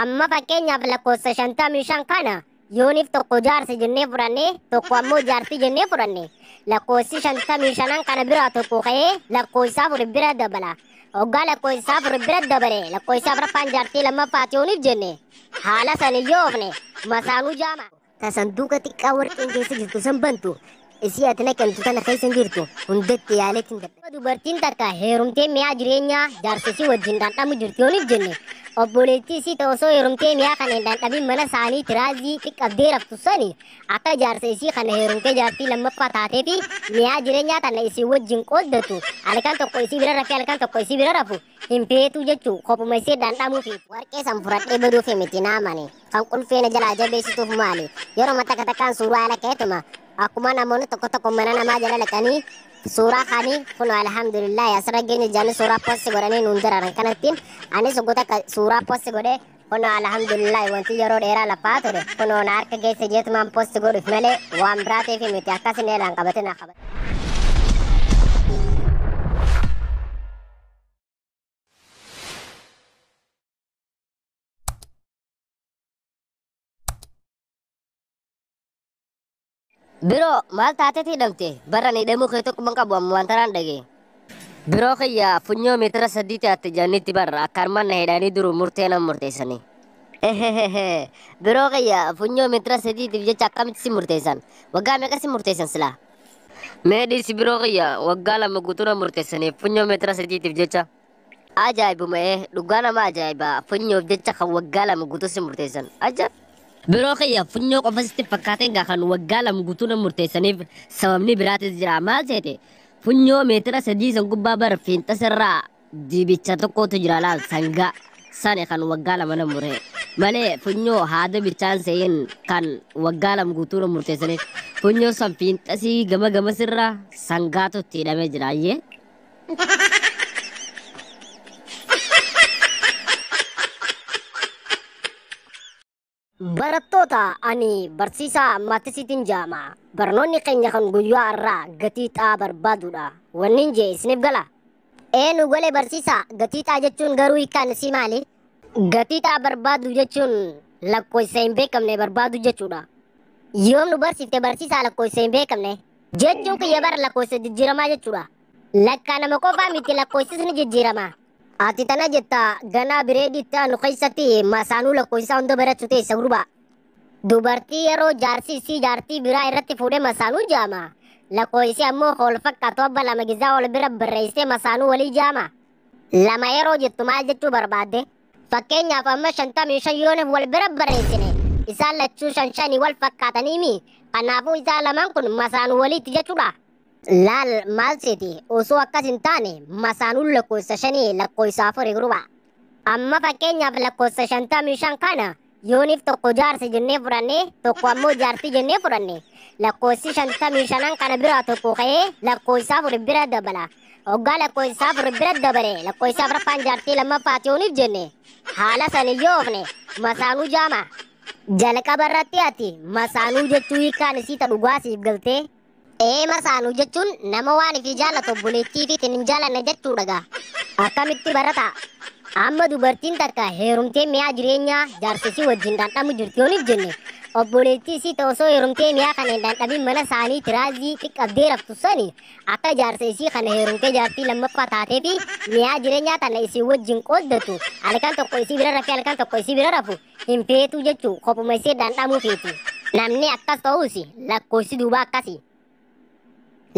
Amma fakkeenyaaf lakkoofsa 55 kana yooniif tokko jaarsa jennee fudhanne, tokko ammoo jaartii jennee fudhanne, lakkoofsi 55 kana biraa tokko ka'ee lakkoofsa 4 bira dabala. Hoggaa lakkoofsa 4 bira dabale, lakkoofsa 4ffaan jaartii lammaffaati yooniif jenne, haala sani yoo oofne masaanuu jaama. Ta sanduuqa xiqqaa warqeen keessa jirtu san bantu, isii ati naqamtu tana keessa jirtu hundatti yaaleetiin dadhabe. Dubartiin takka heerumtee mi'aa jireenyaa jaarsa isii wajjin dhandhamu jirti yooniif jenne, obboleettii isii ta'e osoo heerumtee mi'aa kana hin dhandhamin mana isaanii tiraazii xiqqabdee raftu sani akka jaarsa isii kana heerumtee jaartii lammaffaa taatee fi mi'aa jireenyaa tana isii wajjin qooddatu, halkan tokko isii bira rafee halkan tokko isii bira rafu hin feetu jechuu, kophuma isii dhandhamuu fi warqee san fudhadhee baduuf miti naamani kan qulfeena jalaa jabeessituuf maali? Yeroo takka takkaan suuraa ala ka'eetuma akkuma namoonni tokko tokko mana namaa jala dhaqanii suuraa kaanii kun alhamdulillah asirra geenye jaanii suuraa posti godhanii nuun dararan kanattiin anis oggota akka suuraa posti godhee kun alhamdulillah wanti yeroo dheeraa lafaa ture kun na harka keessa jeetumaan posti godhuuf malee waan biraatiif miti, akkasin eelaan qabate na qabate. Biroo, maal taateeti hidhamte? Barra ni hidhamuu kee tokko qabu amma waan tanaan dhagee. Biroo kiyya, funyoo meetira 3 taate jaanitti barra akka armaan na hidhanii duru murtee nan murteessanii. Biroo kiyya, funyoo meetira 3tiif jecha akkamitti si murteessan? Waggaa meeqa si murteessan silaa? Mee dhiisi biroo kiyya, waggaa 2 guutuu na murteessanii funyoo meetira 3tiif jecha. Ajaa'ibuma, dhugaa nama ajaa'iba, funyoof jecha kan waggaa 2 guutuu si murteessan. Ajaa'ib! Biroo kiyya, funyoo qofa sitti fakkaateen gaa kan waggaa 2 guutuu na murteessaniif sababni biraatis jira. Maal seete? Funyoo meetira 3 san gubbaa bara fiinxasirraa dibicha tokkotu jira laal, sangaa sani kan waggaa 2 na mure malee funyoo haada bichaan se'in kan waggaa 2 guutuu na murteessaniif funyoo san fiinxasii gama gamasirraa sangaatu itti hidhamee jira ayyee. Barattoota, ani barsiisaa maatisiitiin jaama. Barnoonni keenya kan guyyaa har'aa gatii xaa barbaaduudha. Wanni jee isiniif gala? Ee, nu galee barsiisaa, gatii xaa jechuun garuu hiikkaan isii maali? Gatii xaa barbaadu jechuun lakkoofsa hin beekamne barbaadu jechuudha. Yoom nu barsiifte barsiisaa lakkoofsa hin beekamne? Jechuun kiyya bara lakkoofsa jijjiiramaa jechuudha. Lakkaa nama qofaa miti, lakkoofsis ni jijjiirama. Ati tana jetta, ganaa bireedii itti aanu keessatti masaanuu lakkoofsa hunda barachuu teessa gurbaa. Dubartii yeroo jaarsi isii jaartii biraa irratti fuudhee masaanuu jaama. Lakkoofsi ammoo wal fakkaatu abba lama gizaa wal bira barreessee masaanuu walii jaama. Lama yeroo jettu maal jechuu barbaadde? Fakkeenyaaf amma 55 yooniif wal bira barreessine, isaan lachuu 5 5 wal fakkaataniimi. Kanaafuu isaan lamaan kun masaanuu waliitti jechuudha. Laal, maal seeti, osoo akkas hin taane masaanuun lakkoofsa 5 lakkoofsa 4 gurbaa. Amma fakkeenyaaf lakkoofsa 55 kana yooniif tokko jaarsa jennee fudhanne, tokko ammoo jaartii jennee fudhanne, lakkoofsi 55 kana biraa tokko ka'ee lakkoofsa 4 bira dabala. Hoggaa lakkoofsa 4 bira dabale, lakkoofsa 4ffaan jaartii lammaffaati yooniif jenne, haala sani yoo oofne masaanuu jaama. Jalqaba irratti ati masaanuu jechuu hiikkaan isii ta dhugaa siif galtee? Ee, masaanuu jechuun nama waan ifii jaallatu obboleettii fi hin jaallanne jechuudha gaa. Akkamitti barata? Amma dubartiin takka heerumtee mi'aa jireenyaa jaarsa isii wajjin dhandhamu jirti yooniif jenne, obboleettii isii ta'e osoo heerumtee mi'aa kana hin dhandhamin mana isaanii tiraazii xiqqabdee raftu sani akka jaarsa isii kana heerumtee jaartii lammaffaa taatee fi mi'aa jireenyaa tana isii wajjin qooddatu, halkan tokko isii bira rafee halkan tokko isii bira rafu hin feetu jechuu, kophuma isii dhandhamuu feeti. Namni akkas ta'uus lakkoofsi duubaa akkasi.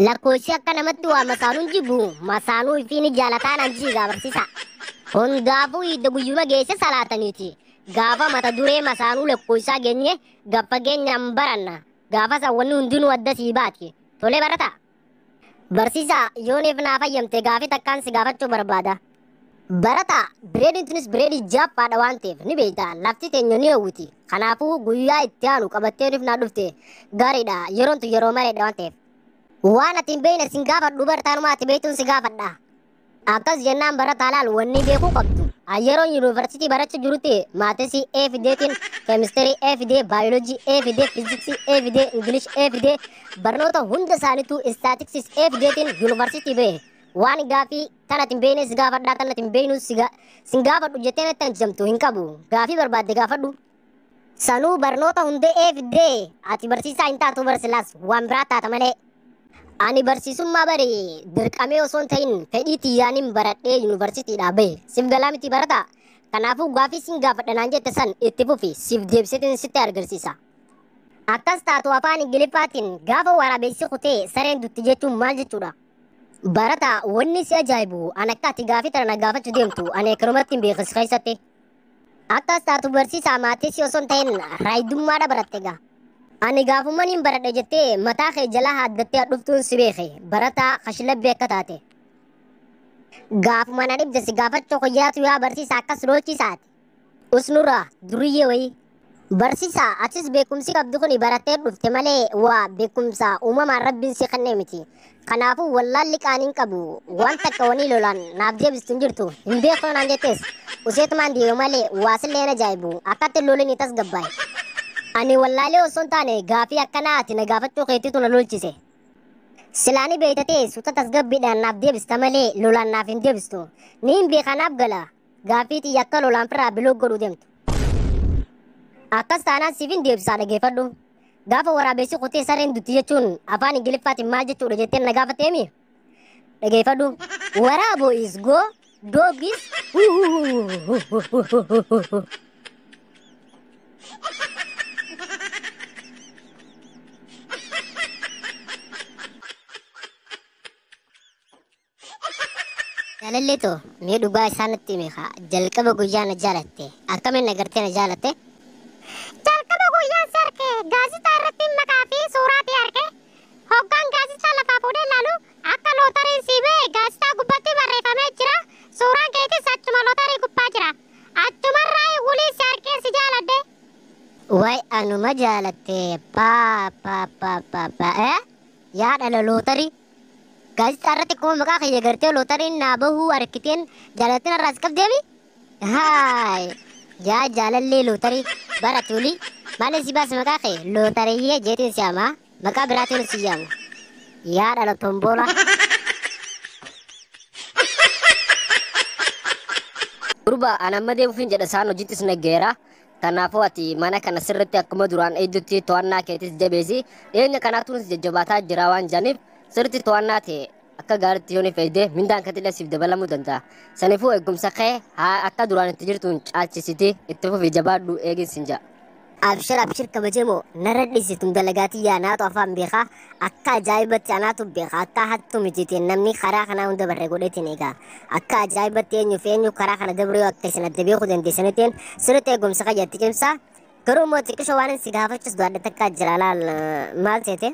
Lakkoofsi akka namatti waa masaanuun jibbu masaanuu ifii ni jaalataan anjiigaa barsiisa. Hundaafuu hidda guyyuma geesse salaataniiti. Gaafa mata duree masaanuu lakkoofsaa geenye gaffa geenyaan baranna. Gaafa sawwanni hundinuu adda sii baati. Tolee barata. Barsiisaa, yooniif naa fayyamte gaafii takkaan si gaafachuu barbaada. Barata, bireediin tunis bireedii jaffaadha waan ta'eef ni beekta, lafti teenya ni hawwiti. Kanaafuu guyyaa itti aanu qabattee nuuf naa dhufte gaariidha, yeroon tun yeroo mareedha waan ta'eef. Waan ati hin beekne sin gaafadhu, barataanuma ati beektuun si gaafadha. Akkas jennaan barataa, laal, wanni beekuu qabdu. Yeroon yuunivarsiitii barachuu jirutti maatisii A fideetiin, keemistirii A fidee, baayoloojii A fidee, fiiziksii A fidee, English A fidee, barnoota hunda isaaniitu istaatiksiis A fideetiin yuunivarsiitii bahe. Waan gaafii tanati hin beeknes gaafadhaa tanati hin beeknus sin gaafadhu jettee natti hanjamtu hin qabu. Gaafii barbaadde gaafadhu. Sanuu barnoota hundee fiddee ati barsiisaa hin taatu barsilaas waan biraa taata malee. Ani barsiisummaa bari dirqamee osoo hin ta'in fedhii tiyyaanin baradhee yuunivarsiitiidhaa bahe. Siif galaa miti barataa. Kanaafuu gaafii sin gaafadha naan jette san itti fufi siif deebiseetiin sitti agarsiisa. Akkas taatu afaan Ingiliffaatiin gaafa waraabessi kutee sareen dutti jechuun maal jechuudha? Barataa wanni si ajaa'ibu an akka ati gaafii tana na gaafachuu deemtu ani akkanumatti hin beekas keessatti. Akkas taatu barsiisaa maatii si osoo hin ta'in raayidummaadha baratte gaa. Ani gaafummaan hin baradhe jettee mataa kee jalaa haaddattee dhuftuun si beeke barataa kashlabbee akka taate. Gaafuma na dhibde si gaafachuu koyyaatu yaa barsiisaa akkas lolchisaati. Usnurraa duriyyee wayii. Barsiisaa atis beekumsi qabdu kun barattee dhufte malee waa beekumsa uumamaan rabbiin si kennee miti. Kanaafuu wallaalli qaaniin qabu waan takka wanii lolaan naaf deebistu hin jirtu hin beeku naan jettees useetumaan deemu malee waasillee na ajaa'ibu akkatti loliin tasgabbaa'e. Ani wallaalee osoo hin taane gaafii akkanaa ati na gaafachuu keetiitu na lolchise. Silaani beektatee suuta tasgabbiidhaan naaf deebista malee lolaan naaf hin deebistu. Ni hin beeka naaf gala gaafii xiyya akka lolaan firraa biloo godhuu deemtu. Akkas taanaan siif hin deebisaa dhageeffadhu. Gaafa waraabessi kutee sareen dutti jechuun afaan Ingiliffaatiin maal jechuudha jettee na gaafatteemi? Dhageeffadhu. Waraaboo is go, dog is Jaalallee too mee dhugaa isaa natti himi kaa jalqaba guyyaa na jaalatte akkamiin na gartee na jaalatte? Jalqaba guyyaan si arge gaazexaa irratti maqaa fi suuraa kee arge. Hoggaan gaazexaa lafaa fuudhee ilaalu akka lootariin sii ba'e gaazexaa gubbaatti barreeffamee jira. Suuraan keetis achuma lootarii gubbaa jira. Achumarraa wulii si argee si jaaladhe. Waay anuma jaalatte paa paa paa paa paa eh yaa dhala lootarii. Gaazexaa irratti akkuma maqaa kiyya gartee lootariin naa bahuu argiteen jaalattiin irraa si qabdeemi? Haay yaa jaalallee lootarii bara tuulii maaliin si baase maqaa kee lootariyyee jeetiin si yaamaa maqaa biraatiin si yaamu. Yaa dhala tombola. Durba an amma deemuufin jedha isaan hojiittis naggeera. Kanaafuu ati mana kana sirriitti akkuma duraan eegdutti to'annaa keetis jabeessi. Dhiyeenya kanaatuunis jajjabaataa jira waan jedhaniif sirriitti to'annaa ta'e akka gaariitti yoo ni fayyade mindaan keetillee siif dabalamuu danda'a. Saniifuu eegumsa kee haa akka duraan itti jirtuun caalchisiti itti fufi jabaadhu eegin sin ja'a. Abshir abshir kabajamoo narra dhiisituun dalagaatii yaa naatu afaan beekaa akka ajaa'ibatti anaatu beeka akka hattu mitiitiin namni karaa kanaa hunda barree godheetiin egaa akka ajaa'ibatti eenyuuf eenyu karaa kana dabree akka isin adda beekuu dandeessanitiin sirriitti eegumsa qayyatti cimsaa garuu immoo xiqqisho waan si gaafachiis du'aadha takka jira laal maal seete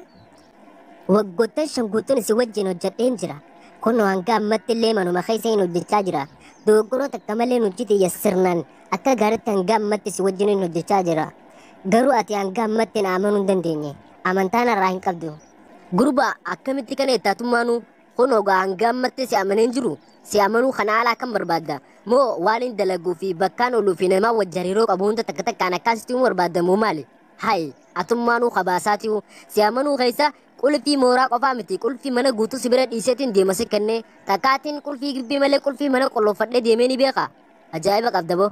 waggoottan shan guutuun isin wajjin hojjedheen jira kunoo hanga ammatti illee manuma keessa hin hojjechaa jira dogoggoroo takka malee hojii xiyya sirnaan akka gaariitti hanga ammatti isin wajjin hin hojjechaa jira. Garuu ati hanga ammatti na amanuu hin dandeenye. Amantaan irraa hin qabdu. Gurba akkamitti kana ittaatummaanu kunoo gaa hanga ammatti si amaneen jiru si amanuu kana alaa kan barbaadda moo waan hin dalaguu fi bakkaan ooluu fi namaa wajji hariiroo qabu hunda takka takkaan akkaasitti himuu barbaadda moo maali? Hayi atummaanuu kabaasaatiyu si amanuu keessa qulfii mooraa qofaa miti qulfii mana guutuu si bira dhiiseetiin deema si kennee takkaatiin qulfii gibbii malee qulfii mana qolloffadhee deemee ni beeka. Ajaa'iba qabda boo.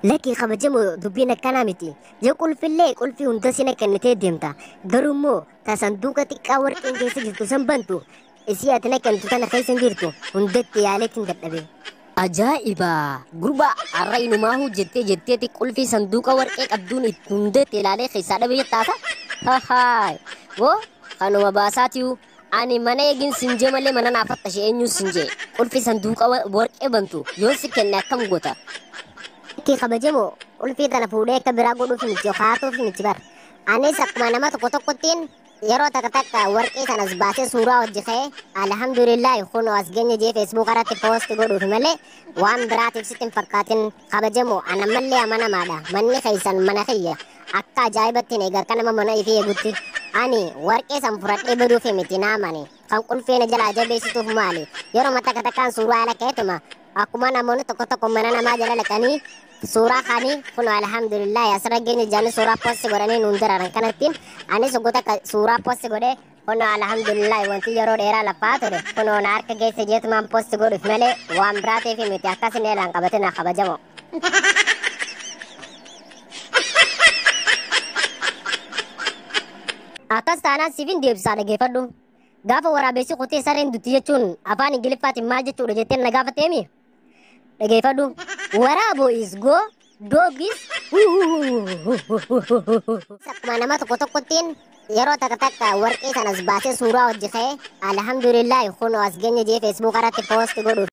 Lakkii kabajamoo dubbiin akkanaa miti. Yoo qulfillee qulfii hunda sina kennitee deemta. Garuu immoo ta sanduuqa xiqqaa warqeen keessa jirtu san bantu isii ati na kennitu tana keessa hin jirtu hundatti yaaleetiin dadhabe. Ajaa'iba! Gurba har'a inumaahu jettee jetteeti qulfii sanduuqa warqee qabduun itti hundatti ilaalee keessaa dhabe jettaasa? Hahaay! Woo kanuma baasaatiyu ani mana eegin sin jee malee mana naaf akka ishee eenyuun sin jee qulfii sanduuqa warqee bantu yoon si kenne akkam goota? Lakkii kabajamoo qulfii tana fuudhee akka biraa godhuuf miti yookaan miti bar. Anis akkuma nama tokko tokkottiin yeroo takka takka warqee sanas baasee suuraa hojii ka'ee alhamdulillah kunoo as geenye jee feesbuuk irratti poost godhuuf malee waan biraatiif sitti hin fakkaatin kabajamoo ana mallee amanamaadha manni keessan mana kiyya akka ajaa'ibatti eega akka nama mana ifee eegutti ani warqee san fudhadhee baduuf miti naamani kan qulfee na jalaa jabeessituuf maali yeroo takka takkaan suuraa ala ka'eetuma akkuma namoonni tokko tokko mana namaa jala dhaqanii suuraa kaanii kun alhamdulillah asirra geenye jaanii suuraa poosti godhanii nuun dararan kanattiin anis oggota akka suuraa poosti godhee Kunoo alhamdulillahi wanti yeroo dheeraa lafaa ture kunoo na harka geesse jeetumaan poosti godhuuf malee waan biraatiif miti akkasin eelaan qabatina kabajamo. Akkas taanaan siifin deebisaa dhageeffadhu. Gaafa waraabessi kutee sareen dutti jechuun afaan Ingiliffaatiin maal jechuudha jettee na gaafatteemi? Dhageeffadhu. Waraaboo is go, dog is. Akkuma nama tokko tokkottiin yeroo takka takka warqii sanas baasee suuraa hojii ka'ee alhamdulillahi kunoo as geenye jee feesbuuk irratti poosti godhu.